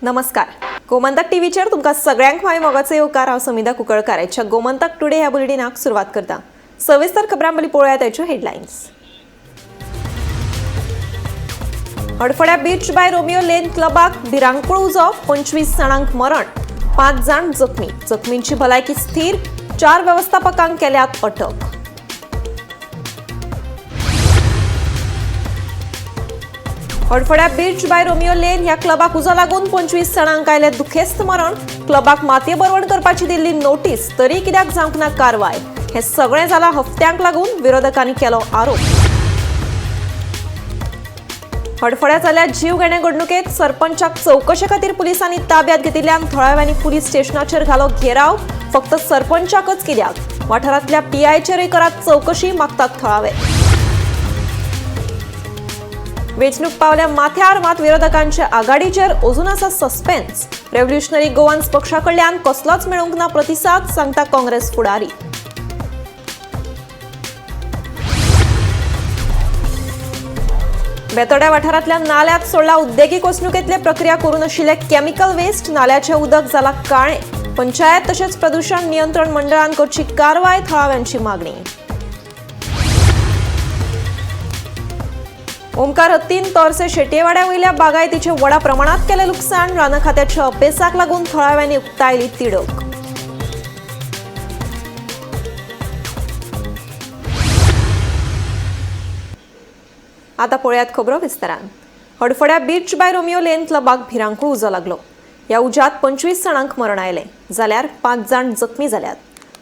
नमस्कार, गोमंतक टीव्हीचेर तुमकां सगळ्यांक माय मोगाचो येवकार. हांव समिधा कुंकळकार. आयच्या गोमंतक टुडे ह्या बुलेटिनाक सुरवात करता. सविस्तर खबरां पयलीं पळोवया ताच्यो हेडलायन्स. हडफड्या बीच बाय रोमियो लेन क्लबाक भिरांकूळ उजो, 25 जाणांक मरण, 5 जाण जखमी. जखमींची भलायकी स्थिर, 4 वेवस्थापकांक केल्यात अटक. हडफड्या बीच बाय रोमियो लेन ह्या क्लबाक उजो लागून 25 जाणांक आयले दुखेस्त मरण. क्लबाक मातये भरवण करपाची दिल्ली नोटीस, तरी कित्याक जावंक ना कारवाय? हें सगळें जालां हफ्त्यांक लागून, विरोधकांनी केलो आरोप. हडफड्या जाल्ल्या जीवघेणे घडणुकेत सरपंचाक चवकशे खातीर पुलिसांनी ताब्यात घेतिल्ल्यान थळाव्यांनी पुलीस स्टेशनाचेर घालो घेराव. फक्त सरपंचाकच कित्याक, वाठारांतल्या पीआयचेरय करात चवकशी, मागतात थळावे. वेंचणूक पावल्या माथ्यार, मात विरोधकांच्या आघाडीचेर अजून आसा सस्पेन्स. रेव्होल्युशनरी गोवन्स पक्षा कडल्यान कसलोच मेळूंक ना प्रतिसाद, सांगता काँग्रेस फुडारी. बेतोड्या वाठारांतल्या नाल्यात सोडला उद्देगीक वसणुकेंतले प्रक्रिया करून आशिल्ले केमिकल वेस्ट. नाल्याचें उदक जाला काळें. पंचायत तशेंच प्रदूषण नियंत्रण मंडळान करची कारवाय, थळाव्यांची मागणी. ओमकार हत्तीन तोरसे शेटयेवाड्या वयल्या बागायतीचे व्हडा प्रमाणात केलें लुकसाण. रान खात्याच्या अपेसाक लागून थळाव्यांनी उक्तायली तिडक. आता पळयात खबरो विस्तारान. हडफड्या बीच बाय रोमियो लेन क्लबाक भिरांकूळ उजो लागलो. ह्या उज्यात 25 जाणांक मरण आयलें जाल्यार 5 जाण जखमी जाल्यात.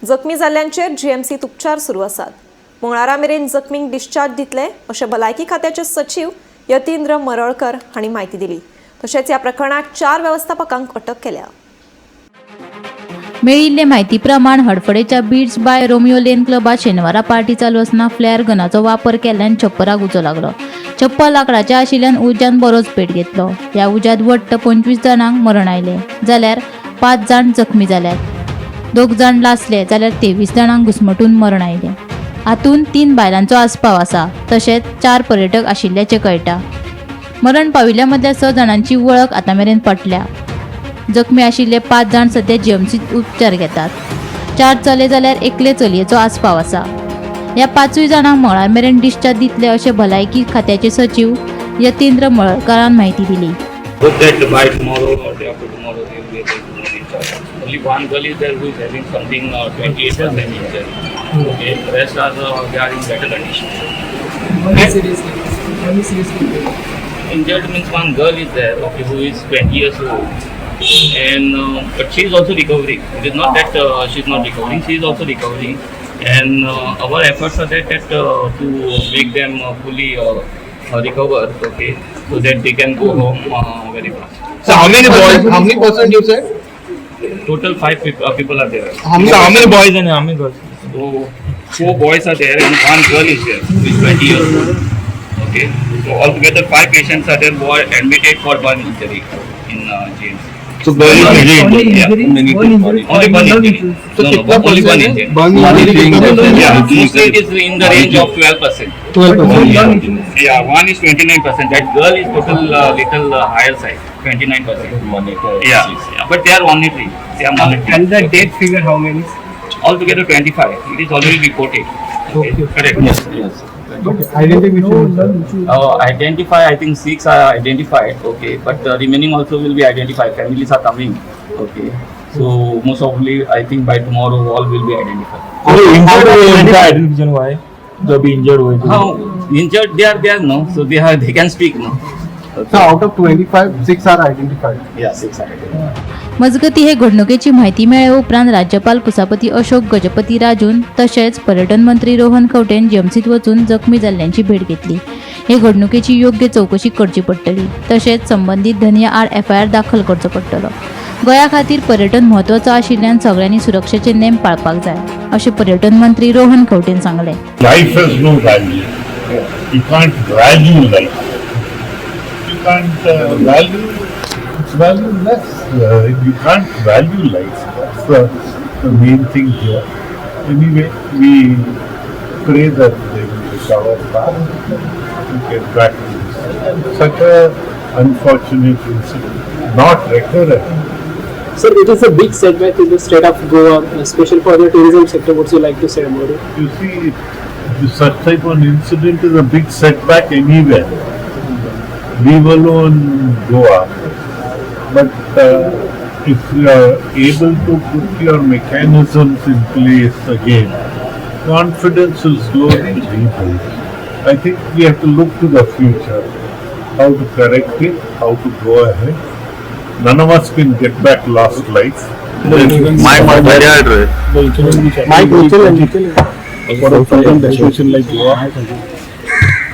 जखमी जाल्ल्यांचेर जीएमसीत उपचार सुरू आसात. मंगळारा मेरेन जखमींक डिस्चार्ज दितले अशें भलायकी खात्याचे सचीव यतींद्र मरळकर हांणी म्हायती दिली. तशेंच ह्या प्रकरणात 4 वेवस्थापकांक अटक केल्या. मेळिल्ले म्हायती प्रमाण हडफडेच्या बीच बाय रोमियो लेन क्लबात शेनवारा पार्टी चालू आसतना फ्लॅर गनाचो वापर केल्ल्यान छप्पराक उजो लागलो. छप्पर लांकडाचें आशिल्ल्यान उज्यान बरोच पेट घेतलो. ह्या उज्यांत वट्ट 25 जाणांक मरण आयलें जाल्यार 5 जाण जखमी जाल्यात. 2 जाण लासले जाल्यार 23 जाणांक घुस्मटून मरण आयलें. हातूंत 3 बायलांचो आस्पाव आसा. तशेंच 4 पर्यटक आशिल्ल्याचें कळटा. मरण पाविल्ल्या मदल्या 6 जाणांची वळख आतां मेरेन पटल्या. जखमी आशिल्ले 5 जाण सध्या जीएमसीत उपचार घेतात. 4 चले जाल्यार एकले चलयेचो आस्पाव आसा. ह्या 5 जाणांक मंगळार मेरेन डिस्चार्ज दितले अशें भलायकी खात्याचे सचीव यतींद्र मळकरान म्हायती दिली. Hope that by tomorrow or day after tomorrow they will be able to discharge. Only one girl is there who is having something 28% injury. Okay, rest are they are in better condition. Only seriously injured. Injured means one girl is there, okay, who is 20 years old, and but she is also recovering. It is not that she is not recovering; she is also recovering, and our efforts are that to make them fully recover, okay, so that they can go home very fast. So how many boys? How many percent you said? Total 5 people are there. How many, So how many boys and how many girls? So 4 boys are there and 1 girl is there who is 20 years old. Okay. So altogether 5 patients are there who are admitted for burn injury in GMC. So girl is Only injured. Yeah. injury, one injury, Only one lung injury. issues. So No, no, kitna only one percent injury. Hai? Burn injury kitna percent? Yeah, mostly it is in the range of 12%. 12%. Lung issues. Yeah, one is 29%. That girl is total little higher side, 29%. Yeah, yeah, but they are monitoring. They are monitoring. And the death figure, how many? Altogether 25. It is already reported. Okay. Correct. Yes. Yes. Okay. Identification. Identify, I think 6 are identified, okay, but the remaining also will be identified. Families are coming, okay. So most probably, I think by tomorrow all will be identified. जो injured हुए उनका identification हुआ है, जो अभी injured हुए थे? How injured they are? They are no, so they are, they can speak no. So out of 25, 6 are identified. Yeah, 6 are identified. मजगती हे घडणुकेची म्हायती मेळ्ळे उपरांत राज्यपाल पुसापती अशोक गजपती राजून तशेंच पर्यटन मंत्री रोहन खंवटेन जीएमसीत वचून जखमी जाल्ल्यांची भेट घेतली. हे घडणुकेची योग्य चवकशी करची पडटली. तशेंच संबंदीत धनया आड एफआयआर दाखल करचो पडटलो. गोंया खातीर पर्यटन म्हत्वाचो आशिल्ल्यान सगळ्यांनी सुरक्षेचे नेम पाळपाक जाय अशें पर्यटन मंत्री रोहन खंवटेन सांगलें. Life has no value. You can't value life. You can't value, it's valueless. You can't value life. That's the main thing here. Anyway, we pray that they will recover fast and get back to this. And such a unfortunate incident, not recurrent. Sir, it is a big setback in the state of Goa, especially for the tourism sector. Would you like to say about it? You see, such type of an incident is a big setback anywhere, leave alone Goa. But if you are able to put your mechanisms in place again, confidence will slowly rebuild. I think we have to look to the future, how to correct it, how to go ahead. None of us can get back lost life. For a tourism destination like Goa.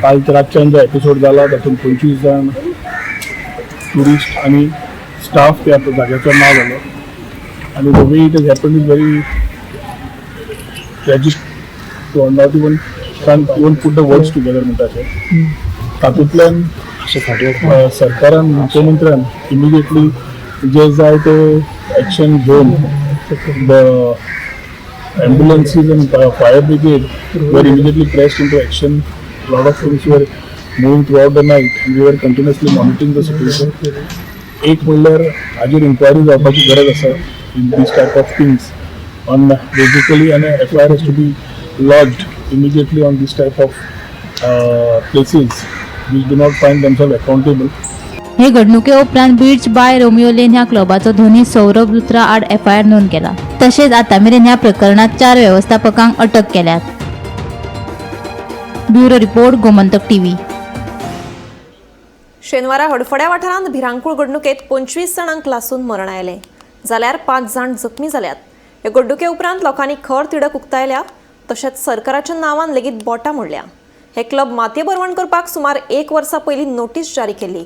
काल रातच्यान जो episode जाला तातूंत 25 जाण tourist आनी staff त्या जाग्याचो ना जालो आनी the way it is happen is very tragic to not even can even put the words together म्हणटा अशें. तातूंतल्यान सरकारान, मुख्यमंत्र्यान इमिजिएटली जे जाय ते एक्शन घेवन the ambulances and fire brigade were immediately pressed into action. A lot of things were moving throughout the night and we were continuously monitoring the situation. एक म्हणल्यार हाजेर इन्क्वायरी जावपाची गरज आसा in this type of things on basically an FIR has to be lodged immediately on this type of places which do not find themselves accountable. हे घडणुके उपरांत beach by Romeo lane ह्या क्लबाचो धनी सौरभ लुत्रा आड एफआयआर नोंद केला. तशेंच आतां मेरेन ह्या प्रकरणात 4 व्यवस्थापकांक अटक केल्यात. Bureau report, Gomantak TV. शेनवारा हडफड्या वाठारांत भिरांकूळ घडणुकेत 25 जाणांक लासून मरण आयलें जाल्यार 5 जाण जखमी जाल्यात. हे घडणुके उपरांत लोकांनी खर तिडक उक्तायल्या तशेंच सरकाराच्या नांवान लेगीत बोटां मोडल्या. हे क्लब मातये भरवण करपाक सुमार 1 वर्सा पयलीं नोटीस जारी केल्ली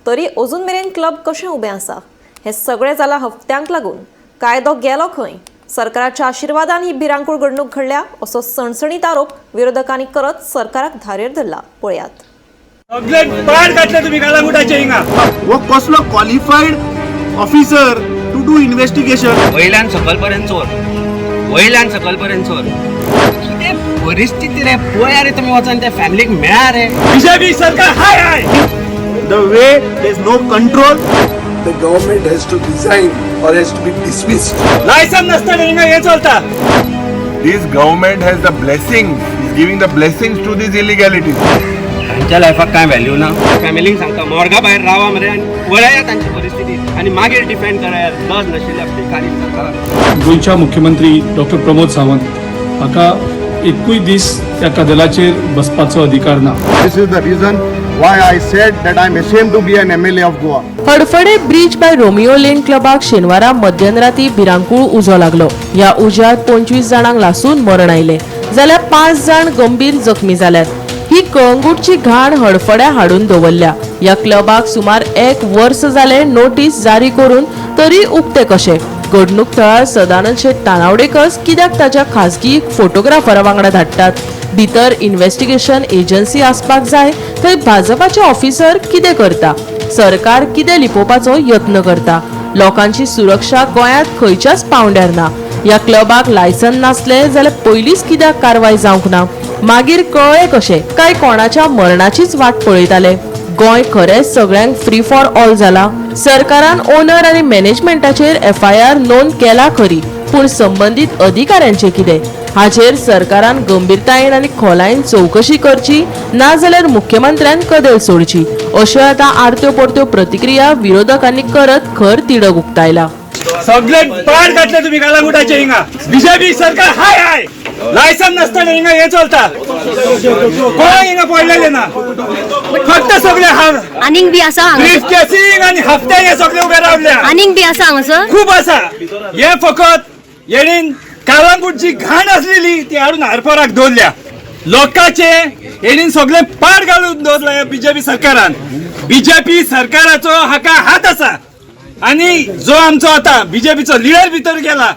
तरी अजून मेरेन क्लब कशें उबें आसा? हें सगळें जालां हप्त्यांक लागून. कायदो गेलो खंय? सरकाराच्या आशिर्वादान ही भिरांकूळ घडणूक घडल्या असो सणसणीत आरोप विरोधकांनी करत सरकाराक धारेर धरला. पळयात. सगळे पाड घातले तुम्ही कालांगुटाचे हिंगा. वो कसलो qualified officer to do investigation? वयल्यान सकल पर्यंत चोर, वयल्यान सकल पर्यंत चोर. कितें परिस्थिती रे! पळया रे, तुमी वचोन त्या फॅमिलीक मेळा रे. बीजेपी सरकार हाय हाय. The way there is no control. The government has to resign or has to be dismissed. Licence नासतना हिंगा हें चलता. This government has the blessings, is giving the blessings to these illegalities. तांच्या लायफाक कांय व्हॅल्यू ना. फॅमिलीक सांगता, मोर्गा भायर रावा मरे आनी पळया तांची परिस्थिती आनी मागीर डिफेंड कराया लज नाशिल्ल्या भिकारी सरकाराक. गोंयच्या मुख्यमंत्री डॉक्टर प्रमोद सावंत हाका एकूय दीस त्या कदेलाचेर बसपाचो अधिकार ना. This is the reason why I said that I am ashamed to be an MLA of Goa. Hadfade bridge by Romeo lane क्लबाक शेनवारा मध्यराती भिरांकूळ उजो लागलो. ह्या उज्यात 25 जाणांक लासून मरण आयलें जाल्यार 5 जाण गंभीर जखमी जाल्यात. ही कळंगूटची घाण हडफड्या हाडून दवरल्या. ह्या क्लबाक सुमार 1 वर्स जालें नोटीस जारी करून तरी उक्ते कशे? घडणूक थळार सदानंद शेट तानावडेकर कित्याक ताच्या खासगी फोटोग्राफरा वांगडा धाडटात? भितर इन्व्हेस्टिगेशन एजन्सी आसपाक जाय, थंय भाजपाचे ऑफिसर कितें करता? सरकार कितें लिपोवपाचो यत्न करता? लोकांची सुरक्षा गोंयांत खंयच्याच पावंड्यार ना. ह्या क्लबाक लायसन नासले जाल्यार पयलींच कित्याक कारवाय जावंक ना? मागीर कळ्ळें कशें काय कोणाच्या मरणाचीच वाट पळयताले? गोंय खरेंच सगळ्यांक फ्री फॉर ऑल जाला. सरकारान ओनर आनी मॅनेजमेंटाचेर एफआयआर नोंद केला खरी, पूण संबंदीत अधिकाऱ्यांचे कितें? हाचेर सरकारान गंभीरतायेन आनी खोलायेन चवकशी करची, नाजाल्यार मुख्यमंत्र्यान कदेल सोडची, अश्यो आतां आरत्यो परत्यो प्रतिक्रिया विरोधकांनी करत खर तिडक उक्तायला. सगळे पाड घातले तुम्ही कालांगुटाचे हिंगा. बीजेपी सरकार हाय हाय. लायसन नासतना हिंगा हें चलता. कोणाक हिंगा पडलेले ना, फक्त सगळे आनीक बी आसा हांगासर. ब्रीफ केसिंग आनी हप्ते हे सगळे उबे रावल्या. आनीक बी आसा हांगासर. खूब आसा. हे फकत हेणीन कालांगूटची घाण आसलेली ती हाडून हारपराक दवरल्या. लोकांचे हेणीन सगळे पाड घालून दवरला बीजेपी सरकारान. बीजेपी सरकाराचो हाका हात आसा आनी जो आमचो आतां बीजेपीचो लिडर भितर गेला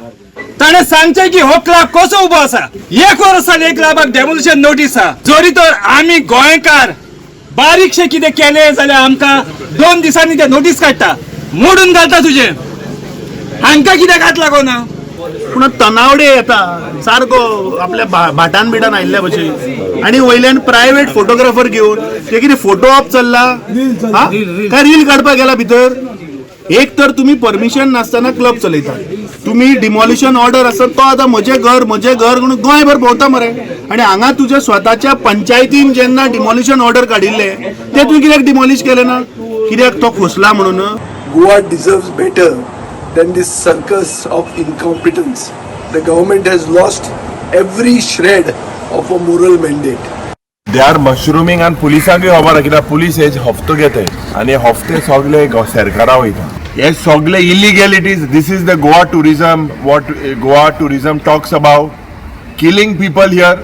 ताणें सांगचें की हो क्लब कसो उबो आसा. 1 वर्स जालें एक क्लबाक डेमोलिशन नोटीस आसा. जरी तर आमी गोंयकार बारीकशें कितें केलें जाल्यार आमकां 2 दिसांनी ते नोटीस काडटा, मोडून घालता तुजें. हांकां कित्याक हात लागोना? पूण तनावडे येता सारको आपल्या भाटान बिटान आयिल्ल्या भशेन आनी वयल्यान प्रायवेट फोटोग्राफर घेवन ते कितें फोटो ऑप चल्ला काय रील काडपाक गेला भितर. एक तर तुमी परमिशन नासतना क्लब चलयता, तुमी डिमॉलिशन ऑर्डर आसत तो आतां म्हजें घर म्हजें घर म्हणून गोंयभर भोंवता मरे. आनी हांगा तुज्या स्वताच्या पंचायतीन जेन्ना डिमॉलिशन ऑर्डर काडिल्ले ते तुवें कित्याक डिमॉलिश केलें ना? कित्याक तो खोसला म्हणून? Goa deserves better than this circus of incompetence. The government has lost every shred of a moral mandate. They are mushrooming आनी पुलिसांकूय खबर आहा कित्याक पुलीस हे हप्तो घेताय आनी हप्ते सगळे सरकारा वयता. हे सगळे illegalities, this is the Goa tourism, what Goa tourism talks about, killing people here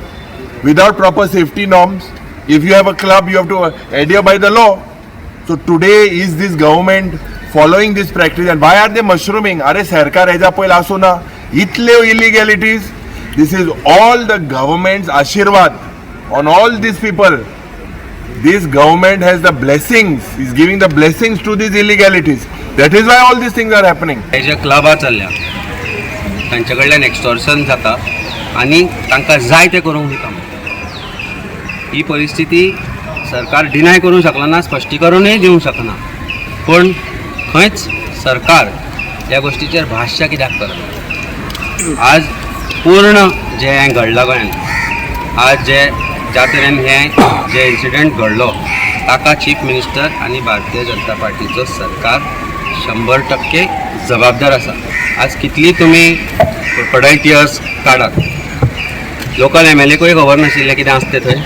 without proper safety norms. If you have a club you have to adhere by the law. So today is this government following this practice and why are they mushrooming? अरे सरकार हेजा पयलीं आसूं ना इतल्यो illegalities. This is all the government's Ashirwad on all these people. This government has the blessings, is giving the blessings to these illegalities. That is why all these things are happening. हे जे क्लबां चल्ल्या तांचे कडल्यान extortion जाता आनी तांकां जाय तें करूंक दिता. ही परिस्थिती सरकार डिनाय करूंक शकना, स्पश्टीकरणूय दिवंक शकना, पूण खंयच सरकार ह्या गोश्टीचेर भाश्य कित्याक करना? आज पूर्ण जें हें घडलां गोंयांत, आज जे ज्या तरेन हें जे इन्सिडंट घडलो ताका चीफ मिनिस्टर आनी भारतीय जनता पार्टीचो सरकार 100% जबाबदार आसा. आज कितली तुमी क्रोकोडायल टियर्स काडात, लोकल एमएलएकूय खबर नाशिल्लें कितें आसा तें थंय.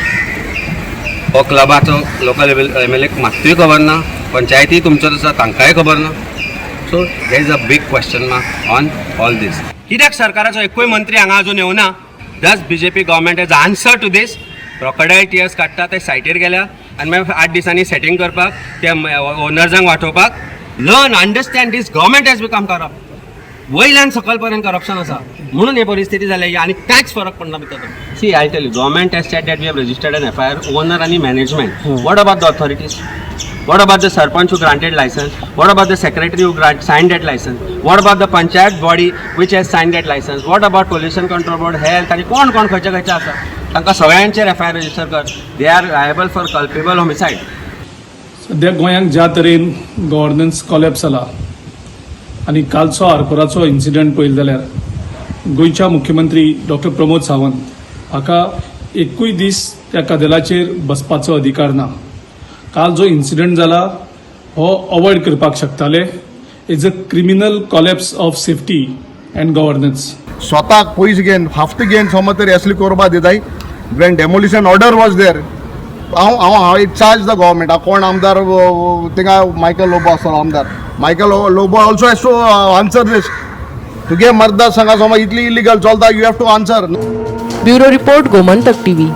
हो क्लबाचो लोकल एमएलएक मात्तूय खबर ना, पंचायती तुमचोच आसा तांकांय खबर ना. So there is a big question mark on all this. कित्याक सरकाराचो एकूय मंत्री हांगा अजून येवना? Does BJP government has answer to this? Crocodile tears काडटा ते सायटीर गेल्या आनी मागीर 8 दिसांनी सेटींग करपाक त्या ओनर्सांक वाटोवपाक. Learn, understand this government has become corrupt. वयल्यान सकयल पर्यंत करप्शन आसा म्हणून ही परिस्थिती जाल्या आनी कांयच फरक पडना भितर. See, I tell you, government has said that we have registered an FIR, owner आनी management. What about the authorities? What about the sarpanch who granted license? What about the secretary who signed that license? What about the panchayat body which has signed that license? What about pollution control board, health आनी कोण कोण खंयचे खंयचे आसा तांकां सगळ्यांचेर FIR register कर. They are liable for culpable homicide. सध्या गोंयांक ज्या तरेन गव्हर्नन्स कॉलॅप्स जाला आनी कालचो आरपोराचो इन्सिडंट पळयलो जाल्यार गोंयच्या मुख्यमंत्री डॉक्टर प्रमोद सावंत हाका एकूय दीस त्या कदेलाचेर बसपाचो अधिकार ना. काल जो इन्सिडंट जाला हो अवॉयड करपाक शकताले. Is a criminal collapse of safety and governance. स्वताक पयशे घेवन हाफ्त घेवन समज तरी असली करपा दिताय. When demolition order was there, हांव हांव हांव it charge the government. हांव कोण आमदार थिंगा मायकल लोबो आसतलो आमदार, Michael Lobo also has to answer this. तुगे मर्दा संगा समज इतली इलिगल चलता, you have to answer. Bureau report, Gomantak TV.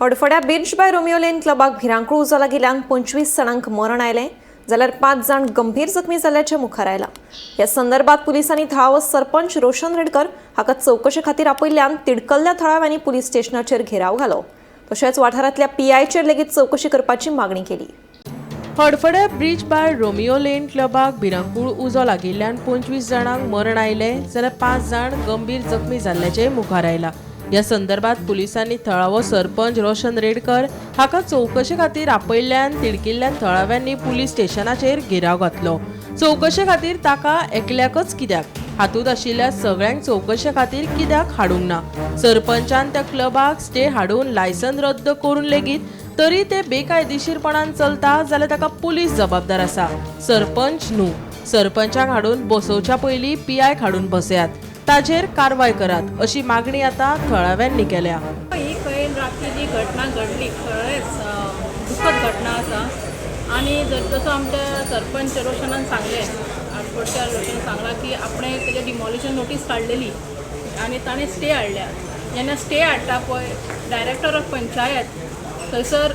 हडफड्या beach bye Romeo Lane क्लबाक भिरांकूळ उजो लागिल्ल्यान 25 जाणांक मरण आयलें जाल्यार 5 जाण गंभीर जखमी जाल्ल्याचें मुखार आयलां. ह्या संदर्भात पुलिसांनी थळावो सरपंच रोशन रेडकर हाका चवकशे खातीर आपयल्ल्यान तिडकल्ल्या थळाव्यांनी पुलीस स्टेशनाचेर घेराव घालो. तशेंच वाठारांतल्या पीआयचेर लेगीत चवकशी करपाची मागणी केली. हडफड्या ब्रीज बाय रोमियो लेन क्लबाक भिरांकूळ उजो लागिल्ल्यान 25 जाणांक मरण आयलें जाल्यार 5 जाण गंभीर जखमी जाल्ल्याचें मुखार आयलां. ह्या संदर्भात पुलिसांनी थळावो सरपंच रोशन रेडकर हाका चवकशे खातीर आपयल्ल्यान तिडकिल्ल्या थळाव्यांनी पुलीस स्टेशनाचेर घेराव घातलो. चवकशे खातीर ताका एकल्याकच कित्याक, हातूंत आशिल्ल्या सगळ्यांक चवकशे खातीर कित्याक हाडूंक ना? सरपंचान त्या क्लबाक स्टे हाडून लायसन रद्द करून लेगीत तरी ते बेकायदेशीरपणान चलता जाल्यार ताका पुलीस जबाबदार आसा, सरपंच न्हू. सरपंचाक हाडून बसोवच्या पयलीं पीआयक हाडून बसयात, ताजेर कारवाय करात अशी मागणी आतां थळाव्यांनी केल्या. ही खंय राती जी घटना घडली खरेंच दुखद घटना आसा आनी जसो आमच्या सरपंच रोशनान सांगलें, आडफोडच्या रोशनान सांगलां की आपणें तेजें डिमॉलिशन नोटीस काडलेली आनी ताणें स्टे हाडल्या. जेन्ना स्टे हाडटा पळय डायरेक्टर ऑफ पंचायत थंयसर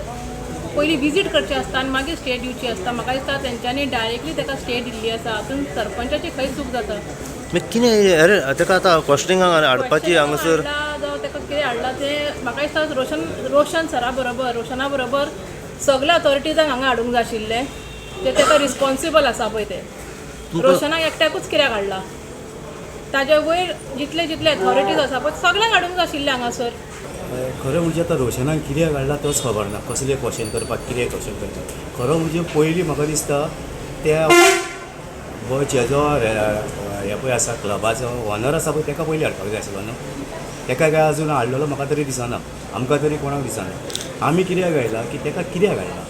पयलीं विजीट करची आसता आनी मागीर स्टे दिवची आसता. म्हाका दिसता तेंच्यांनी डायरेक्टली ताका स्टे दिल्ली आसा. हातून सरपंचाची खंय चूक जाता? कितें अरे ताका आतां क्वेश्चनिंगाक हाडपाची हांगासर जावं ताका कितें हाडलां तें म्हाका दिसता रोशन सरा बरोबर रोशना बरोबर सगल्या अथॉरिटीजांक हांगा हाडूंक जाय आशिल्लें. ते ताका रिस्पॉन्सिबल आसा पळय ते. रोशनाक एकट्याकूच कित्याक हाडला? ताजे वयर जितले जितले अथॉरिटीज आसा पळय सगळ्यांक हाडूंक जाय आशिल्लें हांगासर. खरें म्हणजे आतां रोशनाक कित्याक हाडला तोच खबर ना, कसलें क्वेश्चन करपाक, कितें क्वेश्चन करपाक. खरो म्हणजे पयलीं म्हाका दिसता त्या जेजो हे पळय आसा क्लबाचो ऑनर आसा पळय ताका पयलीं हाडपाक जाय आसलो न्हू. ताका काय अजून हाडलेलो म्हाका तरी दिसना, आमकां तरी कोणाक दिसना. आमी कित्याक आयला की ताका कित्याक हाडला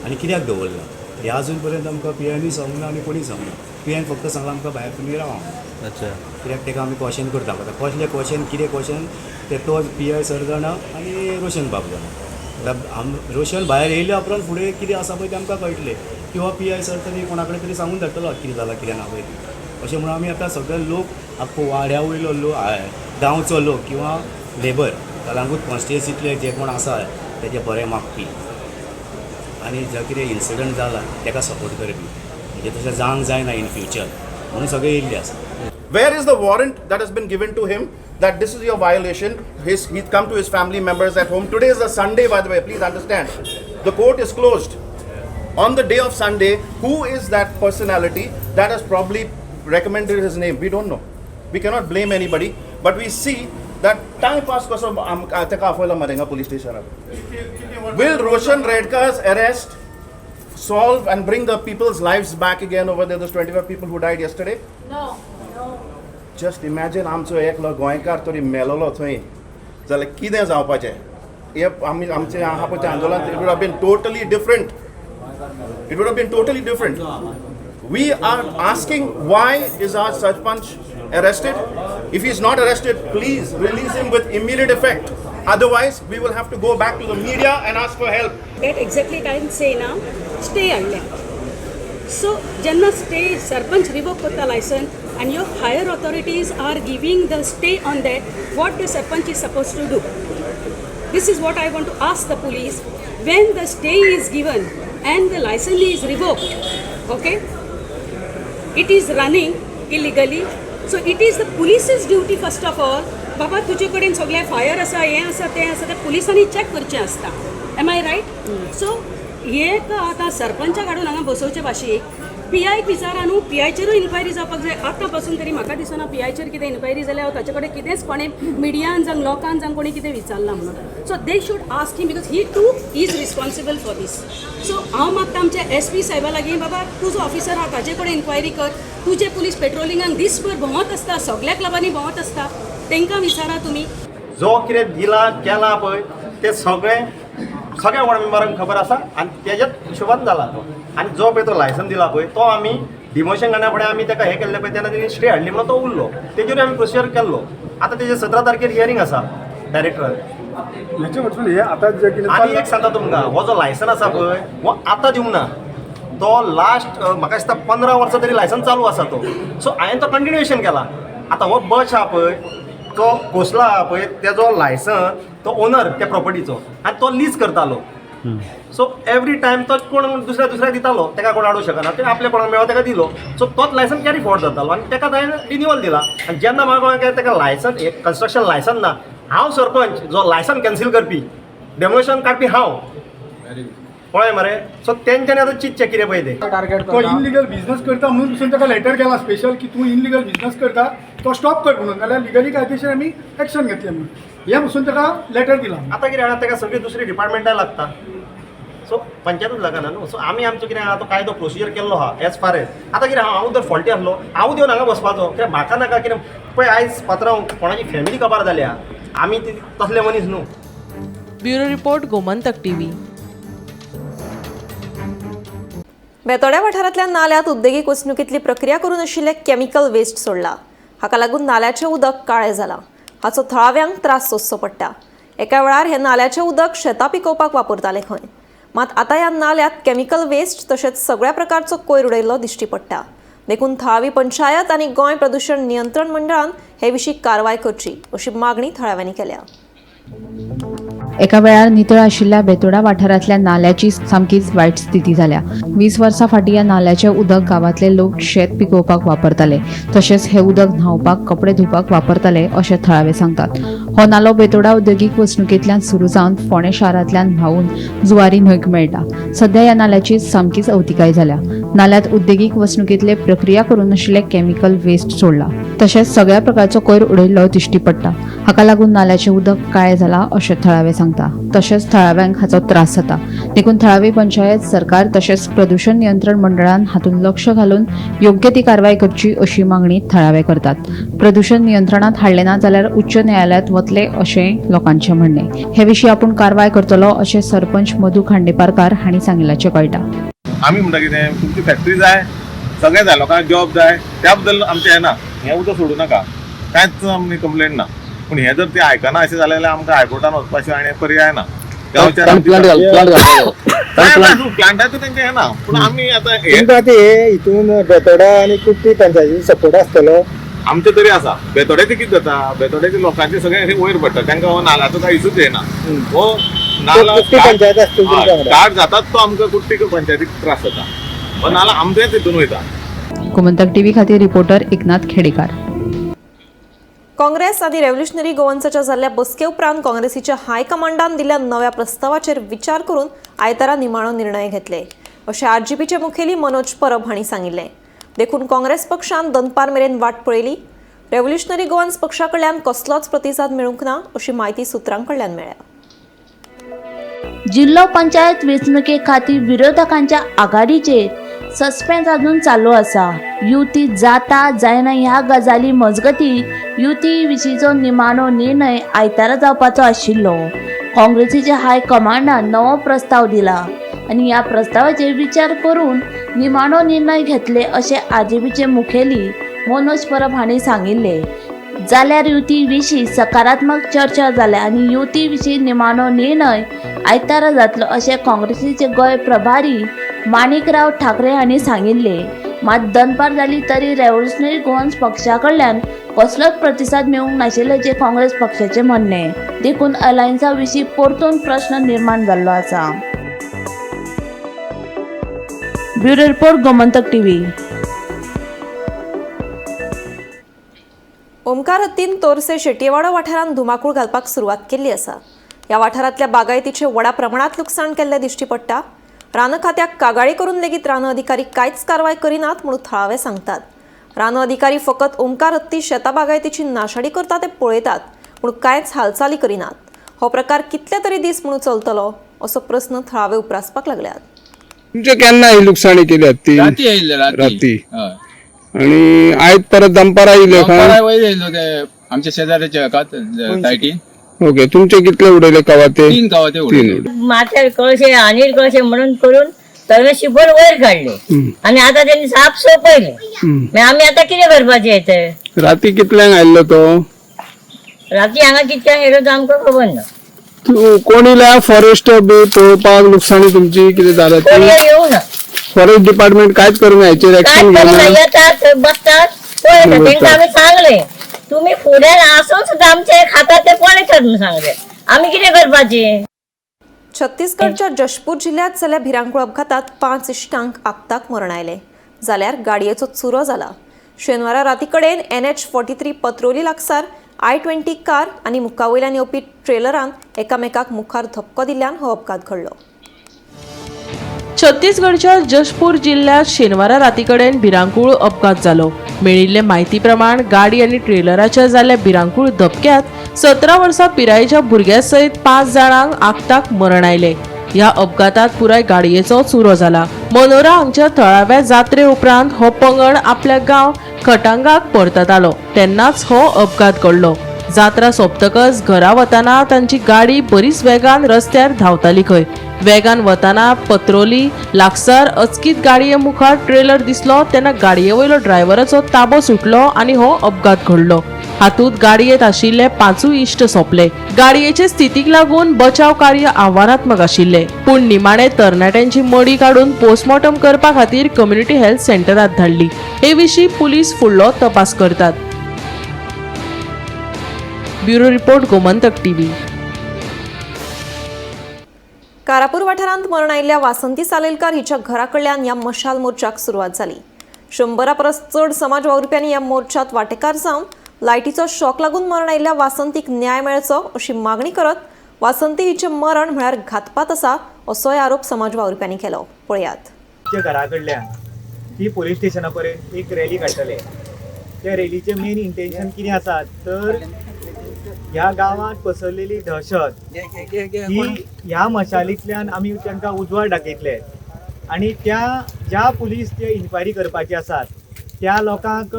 आनी कित्याक दवरला हें अजून पर्यंत आमकां पी आयनूय सांगूंक ना आनी कोणूय सांगूंक ना. पी आयन फक्त सांगलां आमकां भायर तुमी रावा. अच्छा. कित्याक ताका आमी क्वेश्चन करता. आतां कसलें क्वेश्चन कितें क्वेश्चन ते तो पी I sir जाणा आनी रोशन बाब जाणा. आतां रोशन भायर येयल्या उपरांत फुडें कितें आसा पळय तें आमकां कळटलें, किंवा पी I sir तरी कोणा कडेन तरी सांगून धाडटलो कितें जालां कितें ना पळय तें. अशें म्हणून आमी आतां सगळे लोक आख्खो वाड्या वयलो लोक, गांवचो लोक किंवा लेबर कलांगूट कॉन्स्टिट्युएन्सींतले जे कोण आसा तेजे बरें मागपी आनी जे कितें इन्सिडंट जाला ताका सपोर्ट करपी, म्हणजे तशें जावंक जायना इन फ्युचर म्हणून सगळे येयल्ले आसा. Where is the warrant that has been given to him that this is your violation? He's come to his family members at home. Today is a Sunday, by the way, please understand. The court is closed. On the day of Sunday, who is that personality that has probably recommended his name? We don't know. We cannot blame anybody, but we see that time pass kaso teka afayla marenga police station. Will Roshan Redkar's arrest solve and bring the people's lives back again over there, those 25 people who died yesterday? No. Just imagine आमचो एकलो गोंयकार तरी मेलोलो थंय जाल्यार कितें जावपाचें? हे आमी आमचें आहा पळय तें आंदोलन, it would have been totally different. It would have been totally different. We are asking, why is our sarpanch arrested? If he is not arrested, please release him with immediate effect. Otherwise, we will have to go back to the media and ask for help. That exactly time say ना stay हाडल्या. So जेन्ना stay sarpanch revoke करता licence and your higher authorities are giving the stay on that, what the sarpanch is suppose to do? This is what I want to ask the police. When the stay is given and the license is revoked, okay, it is running illegally. So it is the police's duty first of all. बाबा तुजे कडेन सगळें fire आसा, हें आसा, तें आसा, तें पुलिसांनी चॅक करचें आसता. Am I right? सो हे आतां सरपंचाक हाडून हांगा बसोवचे भाशेक पी आयक विचारा न्हू, पी आयचेरूय इन्क्वायरी जावपाक जाय. आतां पासून तरी म्हाका दिसना पी आयचेर कितें इन्क्वायरी जाल्या, ताचे कडेन कितेंच कोणें मिडियान जावं लोकान जावं कोणी कितें विचारलां म्हणून. So they should ask him because he too is responsible for this. So हांव मागता आमच्या एस पी साहेबा लागीं, बाबा तुजो ऑफिसर आहा ताजे कडेन इन्क्वायरी कर. तुजे पुलीस पेट्रोलिंगाक दीसभर भोंवत आसता, सगळ्या क्लबांनी भोंवत आसता, तांकां विचारा तुमी. जो कितें दिला केला पळय ते सगळें सगळ्या वॉर्ड मेंबरांक खबर आसा आनी तेज्याच हिशोबान जाला तो. आनी जो पळय तो लायसन दिला पळय तो आमी डिमोशन काडना फुडें आमी ताका हें केल्लें पळय तेन्ना तेणी स्टे हाडली म्हणून तो उरलो, तेजेर आमी प्रोसिजर केल्लो. आतां तेजे 17 तारखेर हियरींग आसा डायरेक्टरान. आनी एक सांगता तुमकां, हो जो लायसन आसा पळय हो आतां दिवंक ना, तो लास्ट म्हाका दिसता 15 वर्सां तरी लायसन चालू आसा तो. सो हांवें तो कंटिन्युएशन केला. आतां हो बश आहा पळय तो कोसला आहा पळय तेजो लायसन तो ओनर त्या प्रॉपर्टीचो आनी तो लीज करतालो. सो एवरी टायम तो कोण दुसऱ्या दुसऱ्याक दितालो, ताका कोण हाडूंक शकना, ते आपल्या कोणाक मेळो ताका दिलो. सो तोच लायसन कॅरी फॉरवर्ड जातालो आनी ताका हांवें रिन्युअल दिला. आनी जेन्ना म्हाका कळ्ळें ताका लायसन कन्स्ट्रक्शन लायसन ना, हांव सरपंच जो लायसन कॅन्सील करपी, डेमोलिशन काडपी हांव, पळय मरे. सो तेंच्यांनी आतां चिंतचें कितें पळय तें. तो इनलिगल बिझनेस करता म्हणून पसून ताका लेटर केला स्पेशल की तूं इनलिगल बिझनेस करता तो स्टॉप कर म्हणून, नाल्यार लिगली कायदेशीर आमी एक्शन घेतले म्हणून हें पसून ताका लेटर दिला. आतां कितें आहा ताका सगळी दुसरी डिपार्टमेंटां लागता, सो पंचायतूच लागना न्हू. सो आमी आमचो कितें आहा तो कायदो प्रोसिजर केल्लो आहा एज फार एज. आतां कितें आहा, हांव जर फॉल्टी आसलो हांव देवन हांगा बसपाचो, कित्याक म्हाका नाका कितें पळय आयज पात्रांव कोणाची फॅमिली काबार जाल्या, आमी ती तसले मनीस न्हू. Bureau report, Gomantak TV. Betora वाठारांतल्या नाल्यांत उद्देगीक वसणुकींतली प्रक्रिया करून आशिल्लें केमिकल वेस्ट सोडला. हाका लागून नाल्याचें उदक काळें जालां. हाचो थळाव्यांक त्रास सोंसचो पडटा. एका वेळार हें नाल्याचें उदक शेतां पिकोवपाक वापरताले खंय, मात आतां ह्या नाल्यांत केमिकल वेस्ट तशेंच सगळ्या प्रकारचो कोयर उडयल्लो दिश्टी पडटा. देखून थळावी पंचायत आनी गोंय प्रदूशण नियंत्रण मंडळान हे विशीं कारवाय करची अशी मागणी थळाव्यांनी केल्या. एका वेळार नितळ आशिल्ल्या बेतोडा वाठारांतल्या नाल्याची सामकीच वायट स्थिती जाल्या. 20 वर्सां फाटीं ह्या नाल्याचें उदक गांवांतले लोक शेत पिकोवपाक वापरताले, तशेंच हें उदक न्हांवपाक, कपडे धुवपाक वापरताले अशें थळावे सांगतात. हो नालो बेतोडा उद्देगीक वसणुकेंतल्यान सुरू जावन फोंडें शारांतल्यान व्हांवून जुवारी न्हंयक मेळटा. सध्या ह्या नाल्याची सामकीच अवतिकाय जाल्या. नाल्यात उद्देगीक वसणुकींतले प्रक्रिया करून आशिल्ले केमिकल वेस्ट सोडला. तशेंच सगळ्या प्रकारचो कोयर उडयल्लो दिश्टी पडटा. हाका लागून नाल्याचें उदक काळें जाला अशें थळावे सांगता. तशेंच थळाव्यांक हाचो त्रास जाता. देखून थळावी पंचायत, सरकार तशेंच प्रदूषण नियंत्रण मंडळान हातूंत लक्ष घालून योग्य ती कारवाय करची अशी मागणी थळावे करतात. प्रदूषण नियंत्रणात हाडलें ना जाल्यार उच्च न्यायालयात वतले अशें लोकांचें म्हणणें. हे विशीं आपूण कारवाय करतलो अशें सरपंच मधू खांडेपारकार हांणी सांगिल्ल्याचें कळटा. आमी म्हणटा कितें, तुमची फॅक्टरी जाय, सगळें जाय, लोकांक जॉब जाय, त्या बद्दल आमचें हें ना. हें उदक सोडूं नाका, कांयच आमी कंप्लेन ना. पूण हें जर तें आयकना अशें जालें जाल्यार आमकां हायकोर्टान वचपा शिवाय आनी पर्याय ना. प्लांटाचें तेंचें हें ना. पूण आमी आतां हे हितून बेतोडा आनी कुट्टी पंचायतीचो सपोर्ट आसतलो आमचे तरी आसा. बेतोड्याचें कितें जाता, बेतोड्याचे लोकांचे सगळें वयर पडटा, तांकां हो नाल्याचो कांय इशूच येना. हो नाला स्टार्ट जातात तो आमकां कुट्टी पंचायतीक त्रास जाता, हो नाला आमचेच हितून वयता. गोमंतक टीव्ही खातीर रिपोर्टर एकनाथ खेडेकार. काँग्रेस आनी रेव्होल्युशनरी गोवन्साच्या जाल्ल्या बसके उपरांत काँग्रेसीच्या हायकमांडान दिल्ल्या नव्या प्रस्तावाचेर विचार करून आयतारा निमाणो निर्णय घेतले अशें आरजीपीचे मुखेली मनोज परब हांणी सांगिल्लें. देखून काँग्रेस पक्षान दनपार मेरेन वाट पळयली. रेव्होल्युशनरी गोवन्स पक्षा कडल्यान कसलोच प्रतिसाद मेळूंक ना अशी म्हायती सुत्रां कडल्यान मेळ्ळ्या. जिल्लो पंचायत वेंचणुके खातीर विरोधकांच्या आघाडीचेर सस्पेन्स अजून चालू आसा. युती जाता जायना ह्या गजाली मजगती युती विशींचो निमाणो निर्णय आयतारा जावपाचो आशिल्लो. काँग्रेसीच्या हायकमांडान नवो प्रस्ताव दिला आनी ह्या प्रस्तावाचेर विचार करून निमाणो निर्णय घेतले अशें आरजीपीचे मुखेली मनोज परब हांणी सांगिल्लें. जाल्यार युती विशीं सकारात्मक चर्चा जाल्या आनी युती विशीं निमाणो निर्णय आयतारा जातलो अशें काँग्रेसीचे गोंय प्रभारी माणिकराव ठाकरे हांणी सांगिल्लें. मात दनपार जाली तरी रेव्होल्युशनरी गोवन्स पक्षा कडल्यान कसलोच प्रतिसाद मेळूंक नाशिल्ल्याचें काँग्रेस पक्षाचें म्हणणें. देखून अलायन्सा विशीं परतून प्रश्न निर्माण जाल्लो आसा. Bureau report, Gomantak TV. Omkar हत्तीन Torse शेटयेवाडो वाठारांत धुमाकूळ घालपाक सुरवात केल्ली आसा. ह्या वाठारांतल्या बागायतीचें व्हडा प्रमाणांत लुकसाण केल्लें दिश्टी पडटा. रान खात्याक कागाळी करून लेगीत रान अधिकारी कांयच कारवाय करिनात म्हणून थळावे सांगतात. रान अधिकारी फकत ओमकार हत्ती शेता बागायतीची नाशाडी करता ते पळयतात, पूण कांयच हालचाली करिनात. हो प्रकार कितले तरी दीस म्हणून चलतलो असो प्रस्न थळावे उप्रासपाक लागल्यात. तुमचे केन्ना ही लुकसाणी केली हत्ती? राती येयल्ले, राती. आणि आयज परत दनपारा येयले? वयर येयलो ते आमच्या शेजाऱ्याच्या सायटीन. ओके, तुमचे कितले उडयले कवाते? 3 कवाते उडयले. माथ्यार कळशे हांडीर कळशे म्हणून करून तवे शिपण वयर काडले आनी आतां तेणी साप सोंपयले. आमी आतां कितें करपाचें ते? राती कितल्यांक आयिल्लो तो? राती हांगा कितक्यांक येयलो तो आमकां खबर ना. कोण येयला फॉरेस्ट बी पळोवपाक लुकसाणी तुमची कितें जाल्या? कोण येवना. फॉरेस्ट डिपार्टमेंट कांयच करूंक हाचेर एक्शन घेना. येतात बसतात पळयतात. तेंकां आमी सांगलें तुमी फुडें आसून सुद्दां आमचे खाता ते पळयतात म्हणून सांगलें. आमी कितें करपाचें? छत्तीसगडच्या जशपूर जिल्ह्यात जाल्ल्या भिरांकूळ अपघातात 5 इश्टांक आपताक मरण आयलें जाल्यार गाडयेचो चुरो जाला. शेनवारा राती कडेन NH 43 पत्रोली लागसार I-20 car आनी मुखावयल्यान येवपी ट्रेलरान एकामेकाक मुखार धपको दिल्ल्यान हो अपघात घडलो. छत्तीसगडच्या जशपूर जिल्ह्यात शेनवारा राती कडेन भिरांकूळ अपघात जालो. मेळिल्ले म्हायती प्रमाण गाडी आनी ट्रेलराच्या जाल्ल्या भिरांकूळ धपक्यांत 17 वर्सां पिरायेच्या भुरग्या सयत 5 जाणांक आकताक मरण आयलें. ह्या अपघातात पुराय गाडयेचो चुरो जाला. मनोरा हांगच्या थळाव्या जात्रे उपरांत हो पंगड आपल्या गांव खटांगाक परततालो तेन्नाच हो अपघात घडलो. जात्रा सोंपतकच घरा वतना तांची गाडी बरीच वेगान रस्त्यार धांवताली खंय. वेगान वतना पत्रोली लागसार अचकीत गाडये मुखार ट्रेलर दिसलो तेन्ना गाडये वयलो ड्रायव्हराचो ताबो सुटलो आनी हो अपघात घडलो. हातूंत गाडयेंत आशिल्ले 5 इश्ट सोंपले. गाडयेचे स्थितीक लागून बचाव कार्य आव्हानात्मक आशिल्लें, पूण निमाणे तरणाट्यांची मडी काडून पोस्टमॉर्टम करपा खातीर कम्युनिटी हेल्थ सेंटरांत धाडली. हे विशीं पुलीस फुडलो तपास करतात. Bureau report, Gomantak TV. Karapur वाठारांत मरण आयिल्ल्या वासंती सालेलकार हिच्या घरा कडल्यान ह्या मशाल मोर्चाक सुरवात जाली. 100 परस चड समाज वावुरप्यांनी ह्या मोर्चात वांटेकार जावन लायटीचो शॉक लागून मरण आयिल्ल्या वासंतीक न्याय मेळचो अशी मागणी करत वासंती हिचें मरण म्हळ्यार घातपात आसा असोय आरोप समाज वावुरप्यांनी केलो. पळयात. घरा कडल्यान ती पोलीस स्टेशना पर्यंत एक रॅली काडटले. त्या रॅलीचें मेन इंटेन्शन कितें आसा तर ह्या गांवांत पसरलेली दहशत ही ह्या मशालींतल्यान आमी तांकां उजवाड दाखयतले आनी त्या ज्या पुलीस ते इन्क्वायरी करपाची आसात त्या लोकांक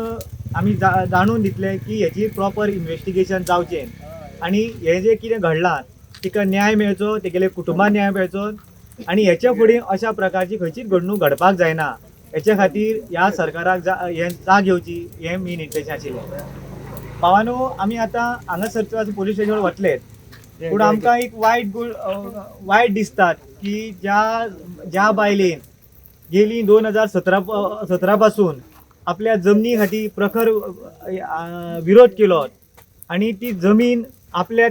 आमी जाणून दितले की हेची प्रॉपर इन्वेस्टिगेशन जावचें आनी हें जें कितें घडलां तिका न्याय मेळचो, तेगेले कुटुंबाक न्याय मेळचो आनी हेच्या फुडें अशा प्रकारची खंयचीच घडणूक घडपाक जायना हेच्या खातीर ह्या सरकाराक हें जाग येवची हें मेन इंटेन्शन आशिल्लें. भावानो, आमी आतां हांगासर पोलीस स्टेशनार वतले, पूण आमकां एक वायट दिसतात की ज्या ज्या बायलेन गेली 2017 पासून आपल्या जमनी खातीर प्रखर विरोध केलो आनी ती जमीन आपल्या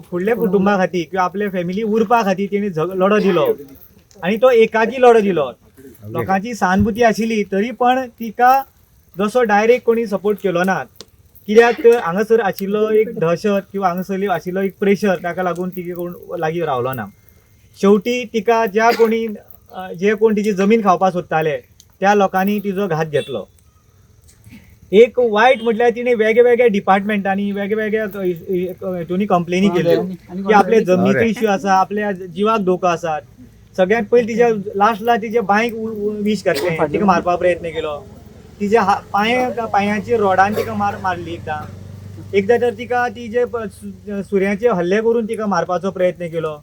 फुडल्या कुटुंबा खातीर किंवा आपल्या फॅमिली उरपा खातीर तेणी लढो दिलो आनी तो एकाकी लढो दिलो. लोकांची सहानुभूती आशिल्ली तरी पण तिका जसो डायरेक्ट कोणी सपोर्ट केलो ना, कित्याक तर हांगासर आशिल्लो एक दहशत किंवा हांगासर आशिल्लो एक प्रेशर ताका लागून तिका कोण लागीं रावलो ना. शेवटी तिका ज्या कोणी जे कोण तिची जमीन खावपाक सोदताले त्या लोकांनी तिजो घात घेतलो. एक वायट म्हटल्यार तिणें वेगळ्या डिपार्टमेंटांनी वेगळ्या हेतूनी कंप्लेनी केल्यो की आपल्या जमनीचो इश्यू आसा, आपल्या जिवाक धोको आसा. सगळ्यांत पयलीं तिच्या लास्टला तिच्या बांयक विश घातलें, तिका मारपाक प्रयत्न केलो. तिच्या पांयाचेर रोडान तिका मारली एकदां. एकदां तर तिका तिजे सुऱ्याचे हल्ले करून तिका मारपाचो प्रयत्न केलो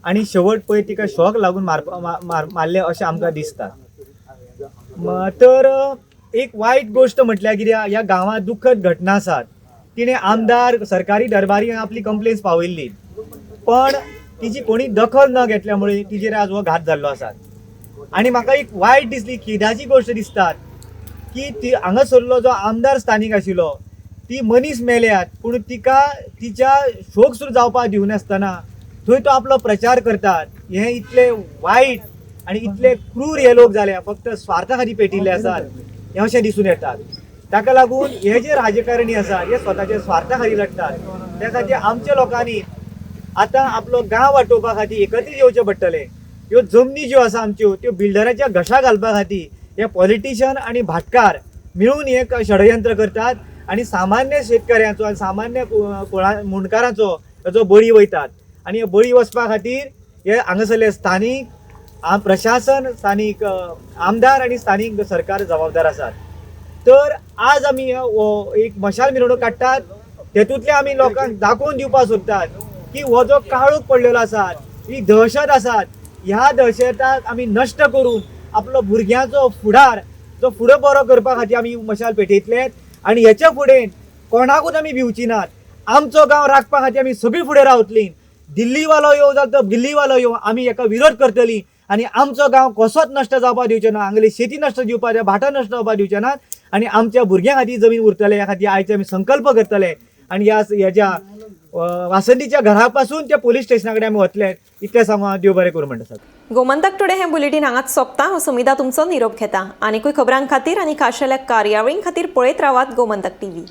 आनी शेवट पळय तिका शॉक लागून मारलें अशें आमकां दिसता. तर एक वायट गोश्ट म्हटल्यार कितें, ह्या गांवांत दुखद घटना आसात. तिणें आमदार सरकारी दरबारी आपली कंप्लेन्स पावयल्ली, पण तिची कोणी दखल न घेतल्या मुळे तिचेर आज हो घात जाल्लो आसा. आनी म्हाका एक वायट दिसली, खेदाची गोश्ट दिसतात की ती हांगासरलो जो आमदार स्थानीक आशिल्लो ती मनीस मेल्यात पूण तिका तिच्या शोक सुरू जावपाक दिवनासतना थंय तो आपलो प्रचार करतात. हें इतले वायट आनी इतले क्रूर हे लोक जाल्या, फक्त स्वार्था खातीर पेटिल्ले आसात हें अशें दिसून येतात. ताका लागून हे जे राजकारणी आसात हे स्वताच्या स्वार्था खातीर लडटात. त्या खातीर आमच्या लोकांनी आतां आपलो गांव वाटोवपा खातीर एकत्रीत येवचें पडटलें. ह्यो जमनी ज्यो आसा आमच्यो त्यो बिल्डराच्या घशा घालपा खातीर हे पॉलिटिशियन आनी भाटकार मेळून एक षडयंत्र करतात आनी सामान्य शेतकऱ्यांचो आनी सामान्य मुंडकारांचो हेजो बळी वयतात. आनी हे बळी वचपा खातीर हे हांगासरले स्थानीक प्रशासन, स्थानीक आमदार आनी स्थानीक सरकार जबाबदार आसात. तर आज आमी एक मशाल मिरवणूक काडटात, तेतूंतले आमी लोकांक दाखोवन दिवपाक सोदतात की हो जो काळोख पडलेलो आसा, ही दहशत आसात, ह्या दहशताक आमी नश्ट करून आपलो भुरग्यांचो फुडार जो फुडें बरो करपा खातीर आमी मशाल पेटयतले आनी हेच्या फुडें कोणाकूच आमी भिवची नात. आमचो गांव राखपा खातीर आमी सगळीं फुडें रावतलीं. दिल्लीवालो येवं जाल्यार तो दिल्लीवालो येवं, आमी हेका विरोध करतलीं आनी आमचो गांव कसोच नश्ट जावपाक दिवचे ना, हांगेली शेती नश्ट दिवपाक, भाटां नश्ट जावपाक दिवचे नात आनी आमच्या भुरग्यां खातीर जमीन उरतले ह्या खातीर आयचे आमी संकल्प करतले. आनी ह्या हेज्या वासंतीच्या घरा पासून त्या पोलीस स्टेशना कडेन आमी वतले. इतलें सांगून हांव देव बरें करूं म्हणटा. गोमंतक टुडे हें बुलेटीन हांगाच सोंपता. हांव सुमिधा तुमचो निरोप घेता. आनीकूय खबरां खातीर आनी खाशेल्या कार्यावळीं खातीर पळयत रावात गोमंतक टीव्ही.